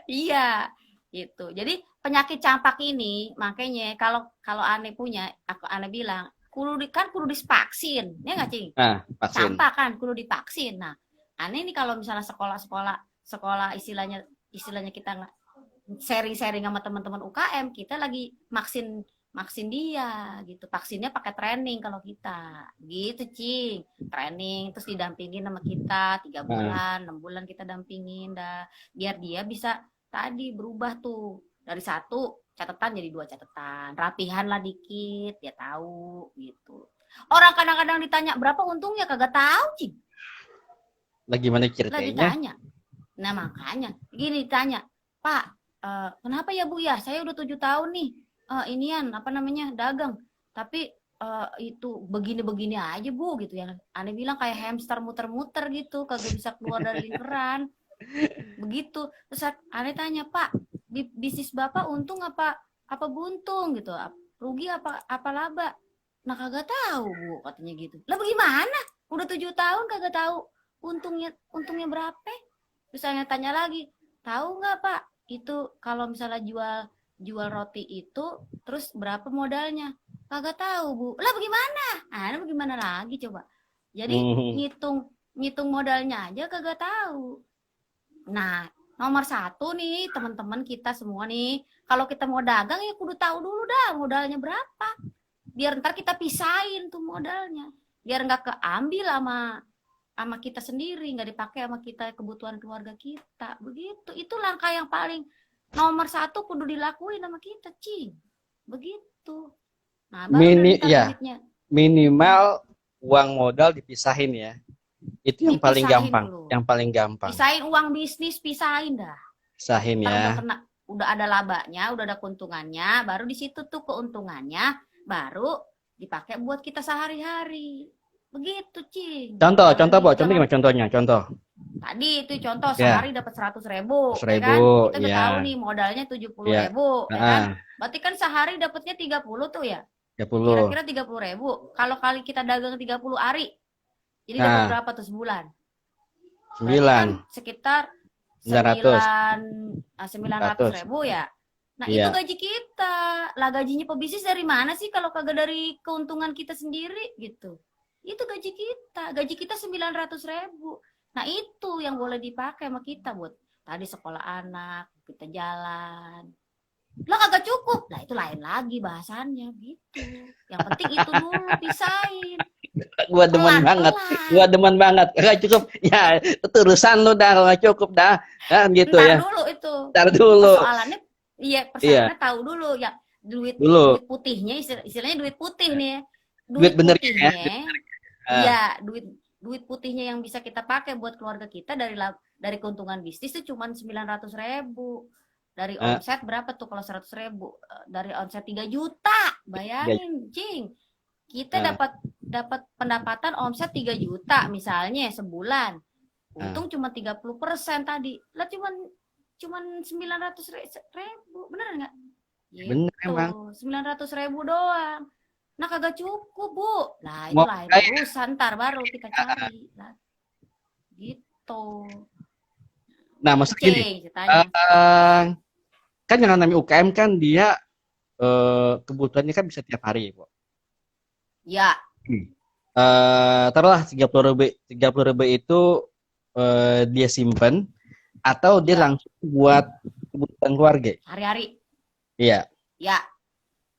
Iya, gitu. Jadi penyakit campak ini makanya kalau aneh punya, aneh bilang kudu divaksin, ya nggak, Cing? Campak kan kudu divaksin. Nah, aneh nih kalau misalnya sekolah istilahnya kita nggak sharing sama teman-teman UKM, kita lagi vaksin dia gitu. Vaksinnya pakai training kalau kita gitu, Cing. Training terus didampingin sama kita 3 bulan 6 bulan kita dampingin dah, biar dia bisa tadi berubah tuh dari 1 catatan jadi 2 catatan, rapihan lah dikit dia tahu gitu. Orang kadang-kadang ditanya berapa untungnya kagak tahu, Cing. Lagi mana Lagi ceritanya? tanya. Nah makanya gini ditanya, Pak, kenapa ya Bu ya? Saya udah 7 tahun nih, inian apa namanya dagang, tapi itu begini-begini aja Bu gitu ya. Aneh bilang kayak hamster muter-muter gitu, kagak bisa keluar dari lingkaran. Begitu. Terus aneh tanya, Pak, bisnis Bapak untung apa buntung gitu? Rugi apa laba? Nah kagak tahu Bu katanya gitu. Lah bagaimana? Udah 7 tahun kagak tahu untungnya berapa? Terus saya tanya lagi, tahu nggak Pak, itu kalau misalnya jual roti itu, terus berapa modalnya? Kagak tahu Bu. Lah bagaimana? Bagaimana lagi coba? Jadi ngitung modalnya aja kagak tahu. Nah, nomor 1 nih teman-teman kita semua nih, kalau kita mau dagang ya kudu tahu dulu dah modalnya berapa. Biar ntar kita pisahin tuh modalnya. Biar nggak keambil sama kita sendiri, nggak dipakai sama kita kebutuhan keluarga kita. Begitu. Itu langkah yang paling nomor 1 kudu dilakuin sama kita, Cing. Begitu. Nah, baru duitnya. Minimal uang modal dipisahin ya. Itu yang paling gampang, dulu. Yang paling gampang. Pisahin uang bisnis, pisahin dah. Pisahin ya. Udah ada labanya, udah ada keuntungannya, baru di situ tuh keuntungannya baru dipakai buat kita sehari-hari. Begitu, Cing. Contoh gimana contohnya? Contoh. Tadi itu contoh sehari dapat 100.000, 100.000 ya kan? Kita udah tahu nih modalnya 70.000, ya kan? Berarti kan sehari dapatnya 30 tuh ya. 30. Kira-kira 30.000. Kalau kali kita dagang 30 hari, jadi dapat berapa tuh sebulan? 9. Kan sekitar 900.000 ya. Nah itu gaji kita. Lah gajinya pebisnis dari mana sih kalau kagak dari keuntungan kita sendiri gitu. Itu gaji kita. Gaji kita 900.000. Nah itu yang boleh dipakai sama kita buat tadi sekolah anak, kita jalan. Lah kagak cukup. Lah itu lain lagi bahasannya gitu. Yang penting itu dulu pisahin. Gua demen banget. Gak cukup. Ya, itu urusan lu dah, gak cukup dah. Kan gitu ya. Ntar dulu. Persoalannya persoalannya tahu dulu ya duit putihnya istilahnya duit putih nih. Duit benernya ya. Iya, duit putihnya yang bisa kita pakai buat keluarga kita dari keuntungan bisnis itu cuma 900.000. Dari omset berapa tuh kalau 100.000? Dari omset 3 juta. Bayangin, Cing. Kita dapat pendapatan omset 3 juta misalnya sebulan. Untung cuma 30% tadi. Lah cuman 900.000. Bener nggak? Bener emang. 900.000 doang. Nah kagak cukup, Bu. Lah itu lain urusan, ntar baru kita cari. Lah. Gitu. Nah, maksud gini. Kan yang namanya UKM kan dia kebutuhannya kan bisa tiap hari, Bu. Ya. Taruhlah 30.000 itu dia simpen atau dia langsung buat kebutuhan keluarga. Hari-hari. Iya. Ya.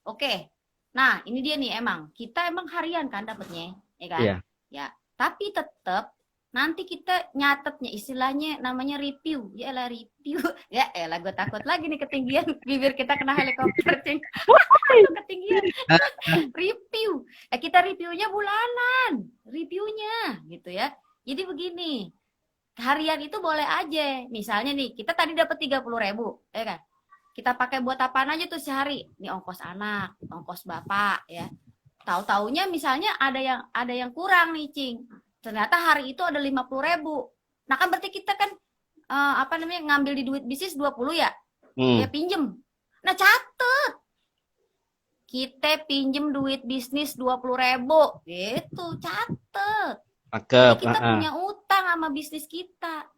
Oke. Nah, ini dia nih kita emang harian kan dapatnya, ya kan? Iya. Ya. Tapi tetap nanti kita nyatetnya istilahnya namanya review. Ya elah review. Ya elah gue takut lagi nih ketinggian bibir kita kena helikopter, Cing. Ketinggian. Review. Kita reviewnya bulanan. Reviewnya gitu ya. Jadi begini. Harian itu boleh aja. Misalnya nih, kita tadi dapat 30.000, ya kan? Kita pakai buat apaan aja tuh sehari? Nih ongkos anak, ongkos bapak, ya. Tahu-taunya misalnya ada yang kurang nih, Cing. Ternyata hari itu ada 50.000. Nah kan berarti kita kan ngambil di duit bisnis 20 ya? Ya pinjem. Nah catet. Kita pinjem duit bisnis 20.000. Gitu, catet. Jadi kita punya utang sama bisnis kita.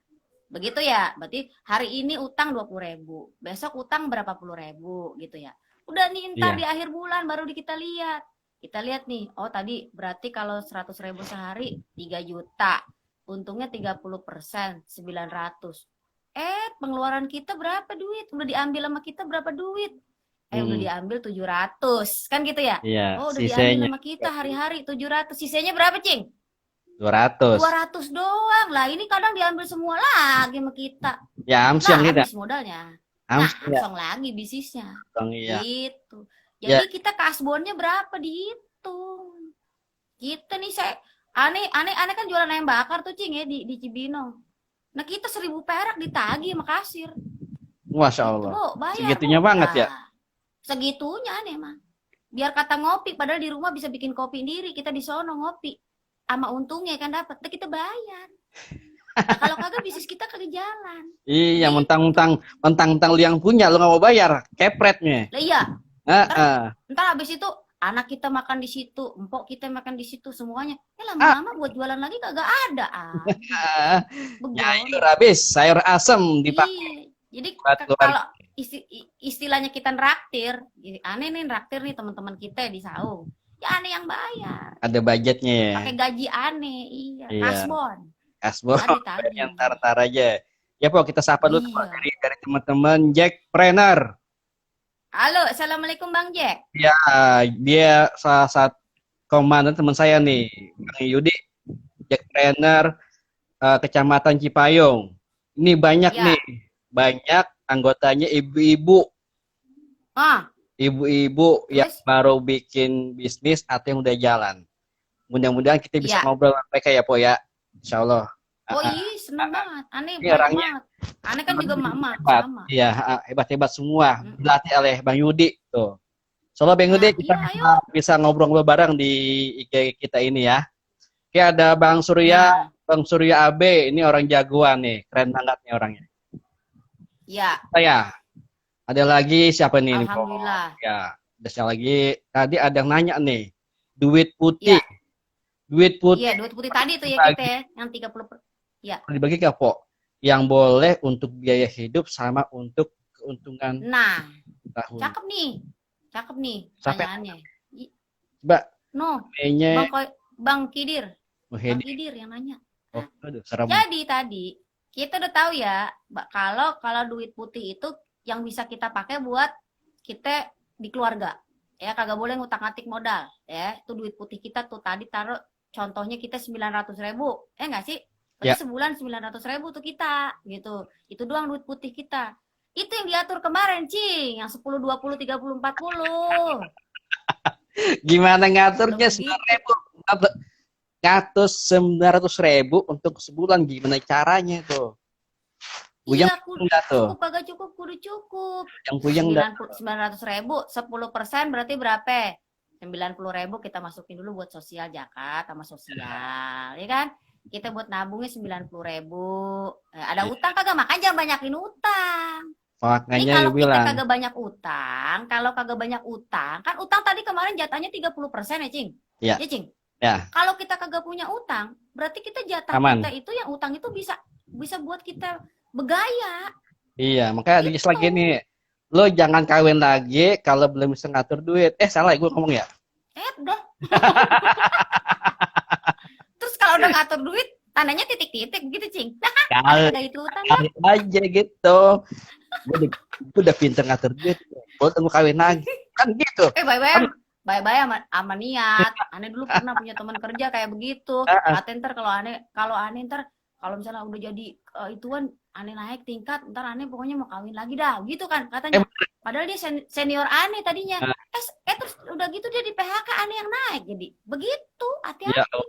Begitu ya? Berarti hari ini utang 20.000. Besok utang berapa puluh ribu gitu ya. Udah nih ntar di akhir bulan baru kita lihat. Kita lihat nih, oh tadi berarti kalau 100.000 sehari 3 juta. Untungnya 30%, 900. Pengeluaran kita berapa duit? Udah diambil sama kita berapa duit? Udah diambil 700. Kan gitu ya? Iya, Oh, udah sisanya diambil sama kita hari-hari 700. Sisanya berapa, Cing? 200. 200 doang. Lah, ini kadang diambil semua lagi sama kita. Ya, amsyong kita. Habis modalnya. Amsyong ya. Langsung lagi bisnisnya. Iya. Gitu. Ya. Jadi kita kasbonnya berapa dihitung. Kita nih aneh kan jualan ayam bakar tuh, Cing, ya di Cibinong. Nah, kita 1.000 perak ditagih sama kasir. Masya Allah. Gitu, bayar, segitunya banget ya. Segitunya aneh mah. Biar kata ngopi, padahal di rumah bisa bikin kopi sendiri, kita di sono ngopi. Sama untungnya kan dapat, kita bayar. Nah, kalau kagak bisnis kita kagak jalan. Iya, mentang-mentang lu yang punya, lu nggak mau bayar, kepretnya. Lah iya. Ntar habis itu anak kita makan di situ, empok kita makan di situ, semuanya. Lama-lama buat jualan lagi kagak ada. Sayur habis, sayur asem dipakai. Iya. Jadi kalau istilahnya kita nraktir, aneh nih nraktir nih teman-teman kita di Saung. Ya aneh yang bayar. Ada budgetnya ya. Pakai gaji aneh, iya. Kasbon. Yang tar aja. Ya Pok, kita sapa dulu dari teman-teman Jack Trainer. Halo, assalamualaikum Bang Jack. Ya, dia salah satu komandan teman saya nih, Bang Yudi, Jack Trainer, Kecamatan Cipayung. Ini banyak nih, banyak anggotanya ibu-ibu. Ibu-ibu yang baru bikin bisnis atau yang udah jalan. Mudah-mudahan kita bisa ngobrol sama mereka ya, Po ya. Insya Allah. Oh iya, senang banget. Aneh banget. Aneh kan juga mama sama. Iya, hebat-hebat semua. Dilatih oleh Bang Yudi tuh. Soalnya Bang Yudi kita bisa ngobrol-ngobrol bareng di IG kita ini ya. Oke, ada Bang Surya, Bang Surya AB, ini orang jagoan nih, keren banget nih orangnya. Iya. Saya. Ada lagi siapa nih? Alhamdulillah. Ya, ada siapa lagi? Tadi ada yang nanya nih. Duit putih. Ya. Duit putih. Iya, duit putih tadi tuh ya kita ya, yang 30%. Ya. Dibagi ke Po. Yang boleh untuk biaya hidup sama untuk keuntungan. Nah, tahun. Cakep nih pertanyaannya. Mbak. No. Bang Kidir. Bang Kidir yang nanya. Oh, aduh, serem. Jadi tadi kita udah tahu ya, kalau duit putih itu yang bisa kita pakai buat kita di keluarga. Ya, kagak boleh ngutang-ngatik modal. Ya, itu duit putih kita tuh tadi taruh contohnya kita 900.000. Enggak sih? Berarti sebulan 900.000 tuh kita, gitu. Itu doang duit putih kita. Itu yang diatur kemarin, Cing, yang 10, 20, 30, 40. Gimana ngaturnya 9.000? Ngatur 900.000 untuk sebulan, gimana caranya tuh? Iya, cukup kagak cukup, kudu cukup. Yang puyeng 900.000, 10% berarti berapa? 90.000 kita masukin dulu buat sosial zakat sama sosial, ya kan? Kita buat nabungnya 90.000. Ada utang kagak? Makanya jangan banyakin utang. Makanya kalau bilang. Kita kagak banyak utang, kalau kagak banyak utang, kan utang tadi kemarin jatahnya 30% ya, Cing? Iya. Ya, Cing? Ya. Kalau kita kagak punya utang, berarti kita jatah kita itu yang utang itu bisa buat kita begaya. Iya, makanya di lagi nih. Lo jangan kawin lagi kalau belum bisa ngatur duit. Salah gue ngomong ya? Udah. Terus kalau udah ngatur duit, tandanya titik-titik gitu, Cing. Ada itu tanda. Aja gitu. Gue udah pinter ngatur duit. Gue tunggu kawin lagi. Kan gitu. Bye-bye sama niat. Aneh dulu pernah punya teman kerja kayak begitu. Kata ntar kalau aneh ntar kalau misalnya udah jadi ituan aneh naik tingkat, ntar aneh pokoknya mau kawin lagi dah, gitu kan katanya. Padahal dia senior aneh tadinya. Terus udah gitu dia di PHK, aneh yang naik. Jadi begitu, hati-hati.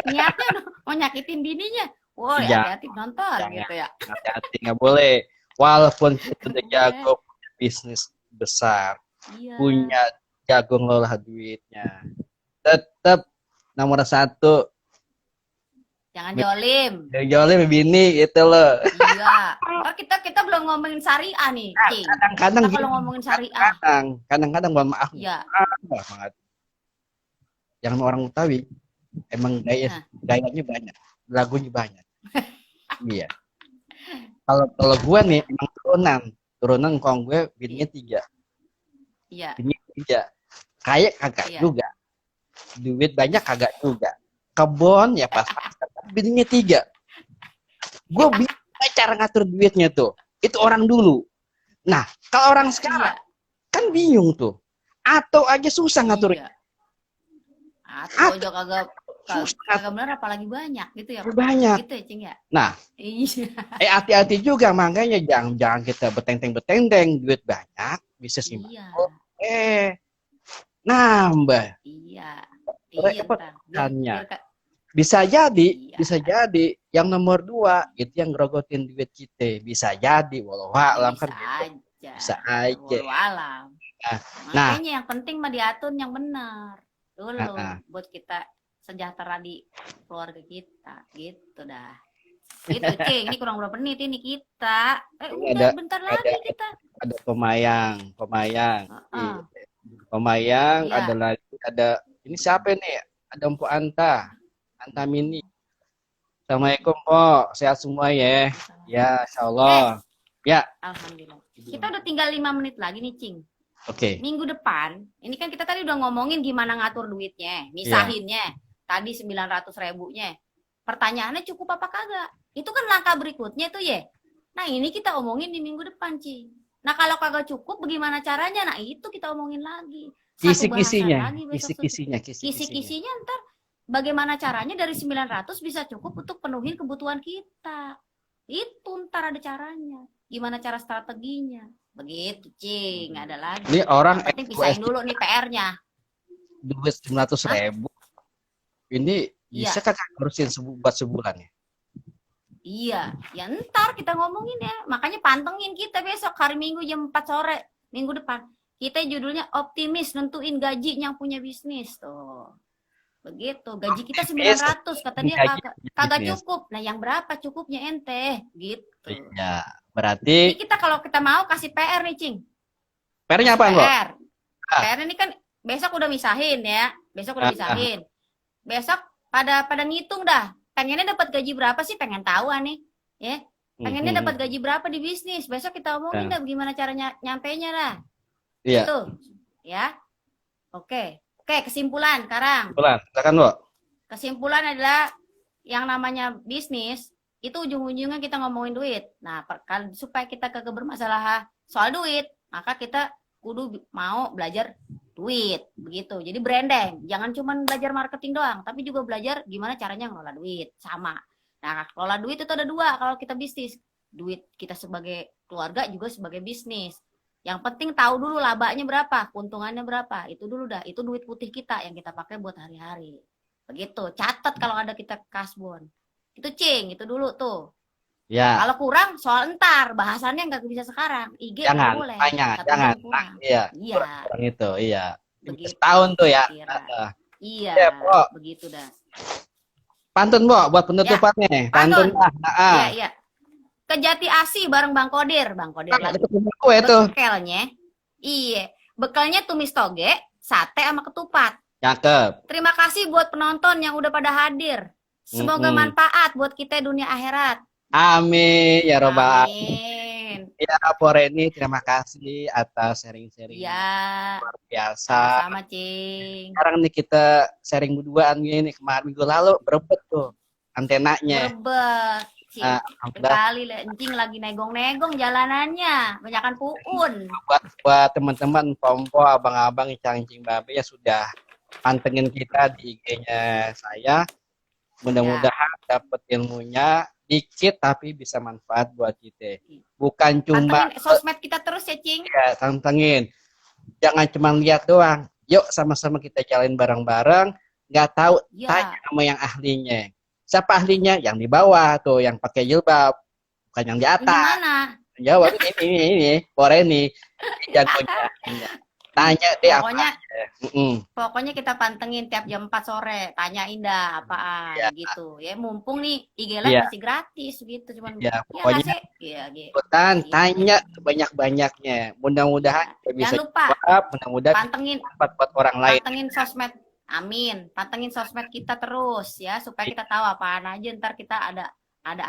Niatnya mau nyakitin bininya. Woi, hati-hati nonton gitu ya. Hati-hati, nggak boleh. Walaupun kita udah jago punya bisnis besar, punya jago ngelola duitnya, tetap nomor 1. Jangan jolim. Jolim bini gitu loh. Iya. Kita belum ngomongin syariah nih, Cing. Kadang-kadang kalau ngomongin syariah. Kadang-kadang mohon maaf. Iya. Banget. Yang orang Betawi emang gayanya banyak, lagunya banyak. Iya. Kalau gue nih emang turunan kong gue bininya 3. Iya. Bininya 3. Kaya kagak juga. Duit banyak kagak juga. Kebon ya pas-pasan. Bininya 3. Gue bisa cara ngatur duitnya tuh. Itu orang dulu. Nah, kalau orang sekarang kan bingung tuh. Atau aja susah ngatur. Iya. Atau juga kagak benar apalagi banyak gitu ya. Banyak. Gitu ya, Cing ya. Nah, iya. hati-hati juga makanya jangan kita beteng-beteng duit banyak bisa simpan. Iya. Nambah. Iya. Repotkannya. Bisa jadi yang nomor 2 itu yang ngerogotin duit kita. Bisa jadi walau alam kan gitu. Bisa aja. Walau alam. Nah, makanya yang penting mah diatur yang benar dulu buat kita sejahtera di keluarga kita gitu dah. Gitu Cing, ini kurang berapa menit ini kita. Udah bentar lagi kita. Ada pemayang. Ada lagi ini siapa nih? Ada Empu Anta Mini. Assalamualaikum Po, sehat semua ya. Ya, insyaallah. Ya. Alhamdulillah. Kita udah tinggal 5 menit lagi nih Cing. Oke. Minggu depan, ini kan kita tadi udah ngomongin gimana ngatur duitnya, misahinnya. Tadi 900.000-nya. Pertanyaannya cukup apa kagak? Itu kan langkah berikutnya tuh ya. Nah, ini kita omongin di minggu depan, Cing. Nah, kalau kagak cukup bagaimana caranya? Nah, itu kita omongin lagi. Kisi-kisinya ntar bagaimana caranya dari 900 bisa cukup untuk penuhin kebutuhan kita. Itu ntar ada caranya. Gimana cara strateginya? Begitu, Cing. Ada lagi. Ini orang penting pisahin dulu nih PR-nya. Duit 900.000. Ini bisa kan ngurusin buat sebulan ya? Iya, ya ntar kita ngomongin ya. Makanya pantengin kita besok hari Minggu jam 4 sore minggu depan. Kita judulnya optimis nentuin gaji yang punya bisnis tuh. Begitu, gaji kita 900 kata dia kagak cukup. Nah, yang berapa cukupnya ente? Gitu. Iya, berarti ini kita kalau kita mau kasih PR nih, Cing. PR-nya apa, Mbak? PR ini kan besok udah misahin ya. Besok pada ngitung dah. Pengennya dapat gaji berapa sih? Pengen tahu nih, ya. Pengennya dapat gaji berapa di bisnis? Besok kita omongin dah gimana caranya nyampainya lah. Iya. Gitu. Ya. Oke, kesimpulan sekarang. Silakan, Bu. Kesimpulan adalah yang namanya bisnis itu ujung-ujungnya kita ngomongin duit. Nah, supaya kita kagak bermasalah soal duit, maka kita kudu mau belajar duit, begitu. Jadi branding, jangan cuma belajar marketing doang, tapi juga belajar gimana caranya ngelola duit, sama. Nah, kelola duit itu ada 2 kalau kita bisnis. Duit kita sebagai keluarga juga sebagai bisnis. Yang penting tahu dulu labanya berapa, keuntungannya berapa, itu dulu dah. Itu duit putih kita yang kita pakai buat hari-hari. Begitu, catat kalau ada kita kasbon. Itu Cing, itu dulu tuh. Ya. Kalau kurang soal entar, bahasannya nggak bisa sekarang. IG jangan, boleh. Jangan. Iya. Itu, iya. Begitu, setahun tuh ya. Iya, begitu dah. Pantun, Bu, buat penutupannya. Pantun. Iya. Kejati Asi bareng Bang Kodir. Lagi. Bekelnya. Iya. Bekelnya tumis toge, sate sama ketupat. Cakep. Terima kasih buat penonton yang udah pada hadir. Semoga manfaat buat kita dunia akhirat. Amin ya robbal. Amin. Ya, Poreni, terima kasih atas sharing-sharing. Ya. Luar biasa. Sama Cing. Sekarang nih kita sharing berduaan gini, kemarin minggu lalu berebut tuh antenanya. Berebut. Sekali Encing lagi negong-negong jalanannya, banyakan puun. Buat teman-teman pompo, abang-abang, cang-cing babe ya sudah pantengin kita di IG-nya saya. Mudah-mudahan dapat ilmunya dikit tapi bisa manfaat buat kita. Bukan cuma pantengin sosmed kita terus ya, Cing. Ya, pantengin. Jangan cuma lihat doang. Yuk sama-sama kita jalanin bareng-bareng. Nggak tahu, tanya sama yang ahlinya. Siapa ahlinya? Yang di bawah tuh, yang pakai jilbab, bukan yang di atas. Gimana? Jawab ini, Poreni. Jagonya. Tanya deh pokoknya kita pantengin tiap jam 4 sore, tanyain dah apaan gitu. Ya mumpung nih IG Live masih gratis gitu, cuman pokoknya tanya sebanyak-banyaknya. Mudah-mudahan bisa jawab, mudah-mudahan pantengin buat orang lain. Pantengin sosmed. Amin. Pantengin sosmed kita terus ya supaya kita tahu apaan aja, ntar kita ada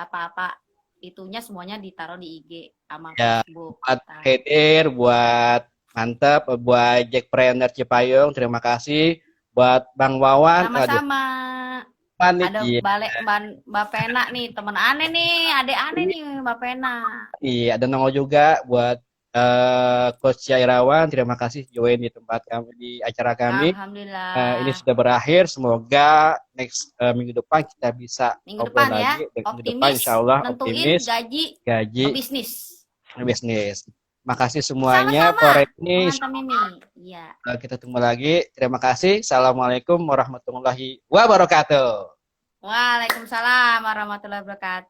apa-apa itunya semuanya ditaruh di IG sama Facebook. Buat hadir, buat mantap, buat Jackpreneur Cipayung, terima kasih. Buat Bang Wawan, sama-sama. Ada Mbak Pena nih, teman aneh nih, adek aneh nih Mbak Pena. Iya, ada nongol juga buat Coach Irawan, terima kasih join di tempat kami di acara kami. Alhamdulillah. Ini sudah berakhir. Semoga next minggu depan kita bisa Minggu ngobrol depan ya. lagi. Minggu Optimis, depan insya Allah nentuin optimis. gaji bisnis. Bisnis. Makasih semuanya. Sama-sama, Pore ini Tante Mimi. Iya. kita tunggu lagi. Terima kasih. Assalamualaikum warahmatullahi wabarakatuh. Waalaikumsalam warahmatullahi wabarakatuh.